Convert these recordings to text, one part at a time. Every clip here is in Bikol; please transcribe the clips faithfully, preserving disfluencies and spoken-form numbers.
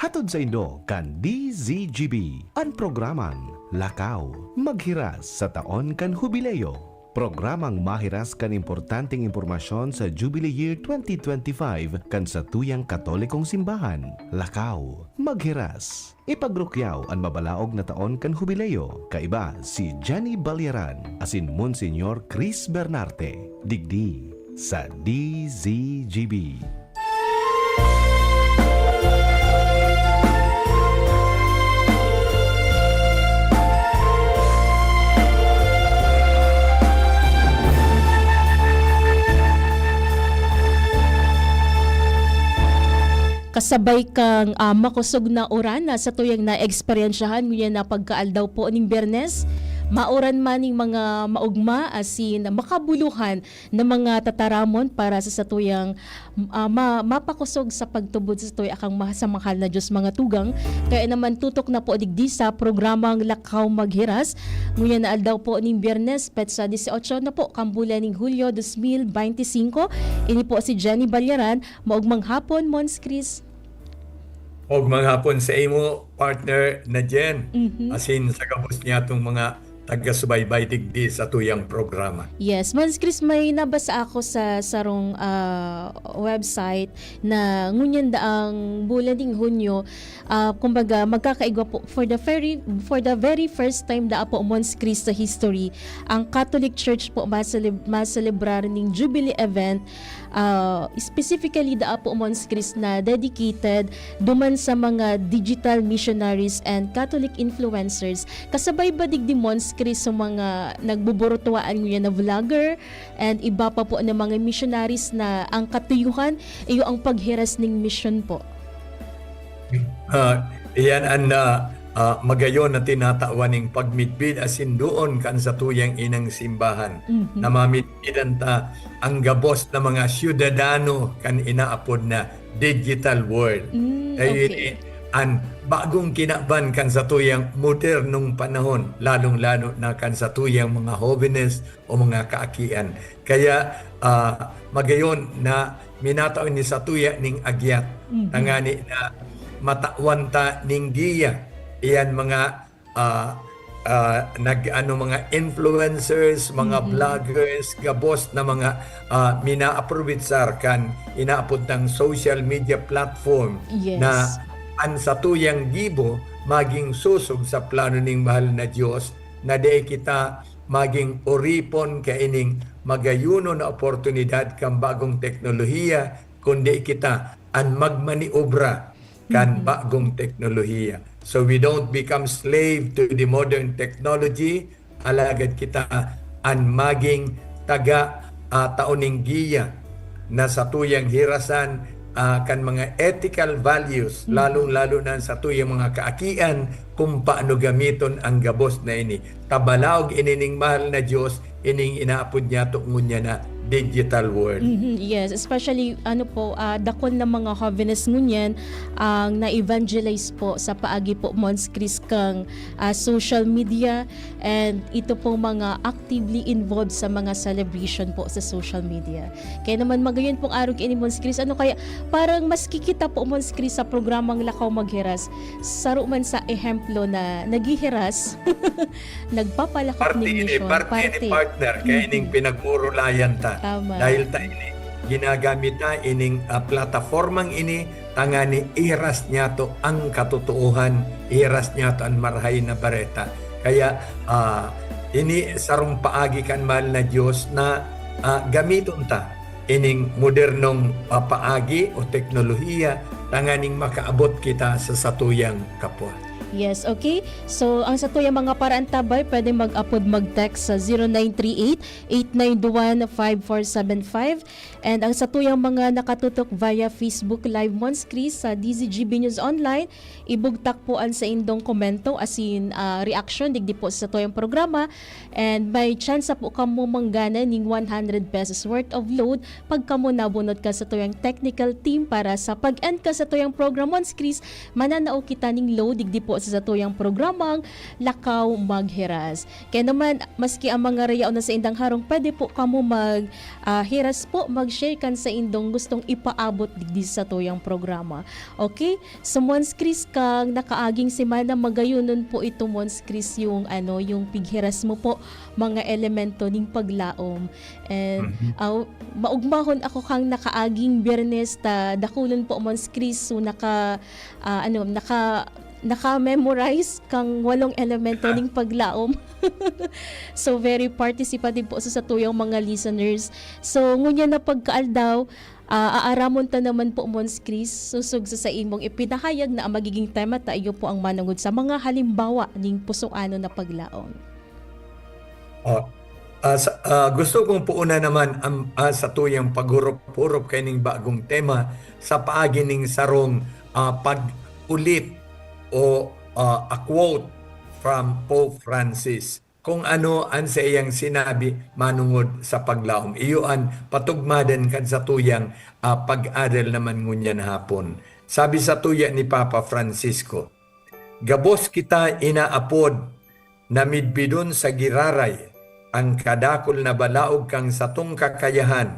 Hatod saindo kan D Z G B an programang Lakaw Maghiras sa Taon kan Hubileo. Programang mahiras kan importanteng impormasyon sa Jubilee Year twenty twenty-five kan satuyang Katolikong Simbahan. Lakaw Maghiras. Ipagrukyaw an mabalaog na taon kan Hubileo, kaiba si Jenny Balyaran asin Monsignor Chris Bernarte, digdi sa D Z G B. Kasabay kan, ah, makosog na uran na satuyang naeksperyensyahan ngunyan na pagkaaldaw po ning Biyernes, mauran man ning mga maogma asin makabuluhan na mga tataramon para sa satuyang, ah, ma-, mapakosog sa pagtubod sa satuya kang ma-, sa mahal na Diyos mga tugang. Kaya naman tutok na po digdi sa programang Lakaw Maghiras. Ngunyan na aldaw po ning Biyernes, petsa dieciocho na po kan bulan ning Hulyo dos mil bente singko. Ini po si Jenny Balyaran. Maogmang hapon, Mons Chris. Maogmang hapon sa imo, partner na Jen. Mhm. Asin sa gabos niyatong mga taga-subaybay digdi sa tuyang programa. Yes, Mons Chris, may nabasa ako sa sarong, ah, website na ngunyan daang bulan ning Hunyo, ah, kumbaga, magkakaigwa po for the very, for the very first time daa po, Mons Chris, sa history, ang Catholic Church po maseleb-, maselebrar ning Jubilee event, ah, specifically daa po, Mons Chris, na dedicated duman sa mga digital missionaries and Catholic influencers. Kasabay ba digdi, Mons Chris, sa mga nagbuburutuwaan ngunyan na vlogger and iba pa po na mga missionaries na ang katuyuhan iyo ang paghiras ning misyon po? Ah, iyan an, ah, ah, magayon na tinatawan ning pagmidbid asin duon kan satuyang inang simbahan, Mhm. na mamidbidan ta ang gabos na mga syudadano kan inaapod na digital world. Mm, Kayo okay. ini an bagong kinaban kan satuyang modernong panahon, lalong-lalo na kan satuyang mga hobenes o mga kaakian. Kaya, ah, magayon na minatao ini satuya ning agyat, Mhm. tangani na matawan ta ning giya. Iyan mga, ah, ah, nag-ano, mga influencers, mga Mhm. vloggers, gabos na mga, ah, minaaprobitsar kan inaapod tang social media platform Yes. na an satuyang gibo maging sosog sa plano ning mahal na Dios na dai kita magin oripon kaining magayonon na oportunidad kan bagong teknolohiya, kundi kita an magmaniobra kan Mhm. bagong teknolohiya. So we don't become slave to the modern technology, alagad kita an magin taga, ah, tao ning giya na satuyang hirasan, ah, kan mga ethical values, Mhm. lalong-lalo na an satuyang mga kaakian, kung paano gamiton ang gabos na ini. Ta balaog ini ning mahal na Dios, ining inaapod niyato ngunyan na digital world. Mhm, yes, especially, ano po, ah, dakul na mga hobenes ngunyan ang na-evangelize po sa paagi po, Mons Chris, kang, ah, social media, and ito pong mga actively involved sa mga celebration po sa social media. Kaya naman, magayon pong arog ini, Mons Chris. Ano kaya, parang maski kita po, Mons Chris, sa programang Lakaw Maghiras, saro man sa ehemplo na naghihiras, nagpapalakat Parte ning ini, misyon, parte ini, parte. partner, kaya ining Mhm. pinagmurulayan ta. Tama. Dahil ta ini, ginagamit ta ining, ah, platapormang ini, tangani ihiras niyato ang katotoohan, ihiras niyato an Marahay na Bareta. Kaya, ah, ini sarong paagi kan mahal na Dios na, ah, gamiton ta ining modernong, ah, paagi o teknolohiya tanganing makaabot kita sa satuyang kapwa. Yes, okay. So, ang satuyang mga paraantabay, pwede mag-apod, mag-text sa zero nine three eight, eight nine one, five four seven five. And ang satuyang mga nakatutok via Facebook Live, Mons Chris, sa D Z G B News Online, ibugtak po an saindong komento asin, ah, reaksyon digdi po sa satuyang programa. And may tsansa po kamo manggana ning one hundred pesos worth of load pag kamo nabunot kan satuyang technical team para sa pag-end kan satuyang programa, Mons Chris, mananao kita ning load digdi po sa satuyang programang Lakaw Maghiras. Kaya naman, maski ang mga rayaon na saindang harong, pwede po kamo mag, ah, hiras po, mag-share kan saindong gustong ipaabot digdi sa satuyang programa. Okay? So, Mons Chris, kang nakaaging semana, magayonon po ito, Mons Chris, yung, ano, yung pighiras mo po, mga elemento ning paglaom. And, Mhm. ah, maugmahon ako kang nakaaging Biyernes ta dakulon po, Mons Chris, so naka, ah, ano, naka, naka-memorize kang walong elemento ning paglaom. So, very participative po sa satuyang mga listeners. So, ngunyan na pagkaaldaw, ah, aaramon ta naman po, Mons Chris, sosog sa saimong ipinahayag na ang magiging tema ta iyo po ang manongod sa mga halimbawa ning pusoanon na paglaom. Oh. Ah, sa, ah, gusto kong puuna naman ang, ah, satuyang paghurup-hurup kaining bagong tema sa paagi ning sarong, ah, pag-ulit o, ah, a quote from Pope Francis, kung ano an saiyang sinabi manongod sa paglaom. Iyo an patugmadan kan satuyang, ah, pag-adal naman ngunyan hapon. Sabi satuya ni Papa Francisco, "Gabos kita inaapod na midbidon sa giraray an kadakul na balaog kan satong kakayahan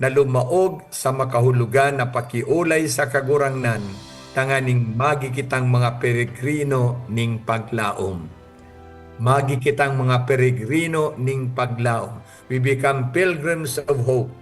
na lumaog sa makahulogan na pakiolay sa Kagurangnan, tanganing magi kitang mga peregrino ning paglaom." Magi kitang mga peregrino ning paglaom. We become pilgrims of hope.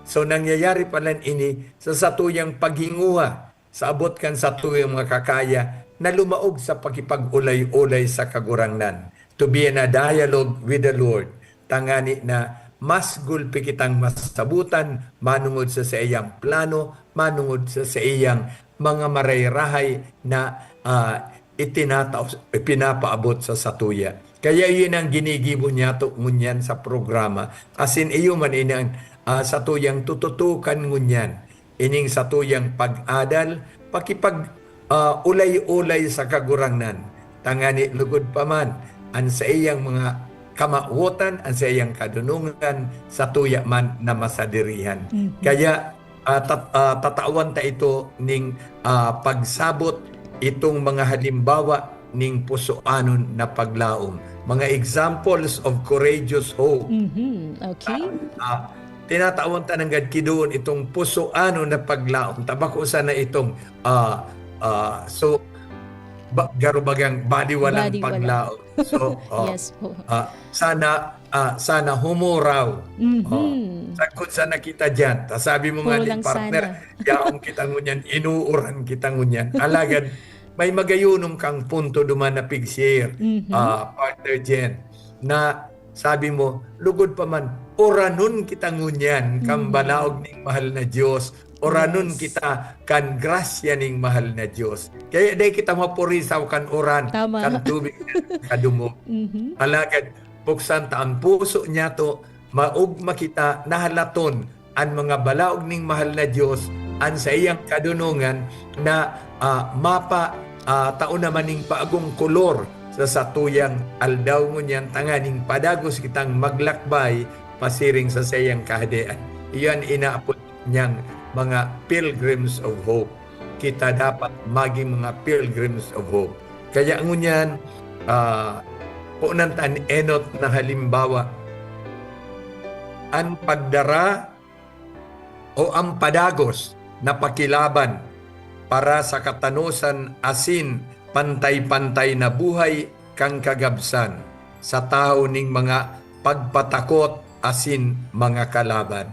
So, nangyayari palan ini sa satuyang paghinguha sa abot kan satuyang mga kakaya na lumaog sa pakipag-olay-olay sa Kagurangnan, to be in a dialogue with the Lord, tangani na mas gulpi kitang masabutan manongod sa saiyang plano, manongod sa saiyang mga marahay-rahay na, ah, itinatao, ipinapaabot sa satuya. Kaya yun ang ginigibo niyato ngunyan sa programa. Asin iyo man ini ang, ah, satuyang tututukan ngunyan. Ining satuyang pag-adal, pakipag, ah, ulay-ulay sa Kagurangnan. Tangani lugod pa man, ang saiyang mga kamawotan, ang saiyang kadunongan, satuya man na masadirihan. Mhm. Kaya, ah, tat-, ah, tatawan ta ito ning, ah, pagsabot itong mga halimbawa ning pusoanon na paglaom. Mga examples of courageous hope. Mhm, okay. Ah, ah, tinatawan ta nanggad ki doon itong pusoanon na paglaom. Ta bako sana itong, ah, ah, so, ba-, garo bagang baliwalang Baliwala. paglaom. So, oh, Yes po. ah, sana, ah, sana humuraw. Mhm. Oh, sagkod sana kita diyan. Ta sabi mo nga Puro ni lang partner, sana. yaon kita ngunyan, inuuran kita ngunyan. Alagad, may magayunom kang punto duman na pig-share, Mhm. ah, partner Jen, na sabi mo, lugod pa man, oranon kita ngunyan kan Mhm. balaog ning mahal na Dios, oranon Yes. kita kan grasya ning mahal na Dios. Kaya dai kita mapurisaw kan uran, Tama. kan tubig, kan kadungog. Mhm. Alagad, buksan ta ang puso niyato, maogma kita na halaton an mga balaog ning mahal na Dios, an saiyang kadunongan na, ah, mapa, ah, tao naman ning bagong kolor sa satuyang aldaw ngunyan, tanganing padagos kitang maglakbay pasiring sa saiyang Kahadean. Iyan inaapod niyang mga pilgrims of hope. Kita dapat maging mga pilgrims of hope. Kaya ngunyan, ah, punan ta an enot na halimbawa. An pagdara o ang padagos na pakilaban para sa katanosan asin pantay-pantay na buhay kan kagabsan sa tahaw ning mga pagpatakot asin mga kalaban.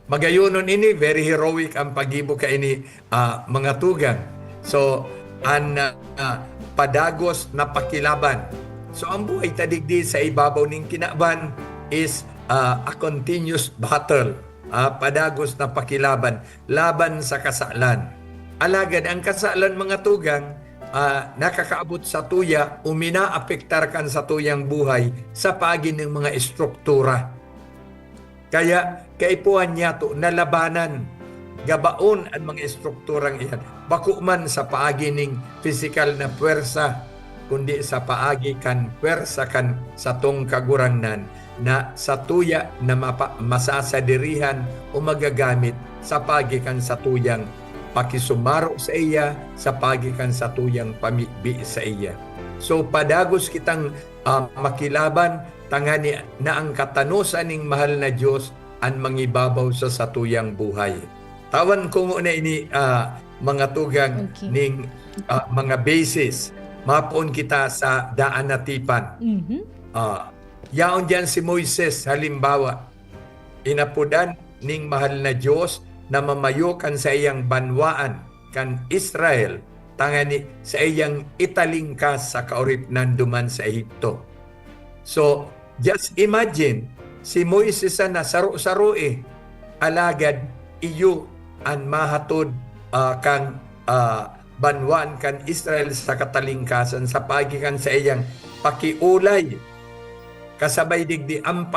Magayonon ini, very heroic ang paggibo kaini, ah, mga tugang. So, an, ah, padagos na pakilaban. So, ang buhay ta digdi sa ibabaw ning kinaban is, ah, a continuous battle, ah, padagos na pakilaban laban sa kasalan. Alagad ang kasalan, mga tugang, ah, nakakaabot satuya o minaapektar kan satuyang buhay sa paagi ning mga estruktura. Kaya kaipuhan niyato na labanan, gabaon an mga estrukturang iyan, bako man sa paagi ning pisikal na puwersa, kundi sa paagi kan puwersa kan satong Kagurangnan na satuya na mapa-, masasadirihan o magagamit sa paagi kan satuyang pakisumaro saiya, sa paagi kan satuyang pamibi saiya. So, padagos kitang, ah, makilaban, tangani na ang katanosan ning mahal na Dios an mangibabaw sa satuyang buhay. Tawan ko nguna ini, ah, mga tugang Okay. ning, ah, mga basis. Mapoon kita sa daan na tipan. Mhm. Ah, yaon diyan si Moises, halimbawa, inapodan ning mahal na Dios na mamayo kan saiyang banwaan, kan Israel, tangani saiyang italingkas sa kaoripnan duman sa Ehipto. So, just imagine, si Moises sana saro-saro eh, alagad iyo an mahatod, ah, kan, ah, banwaan kan Israel sa katalingkasan sa paagi kan saiyang pakiolay. Kasabay digdi ang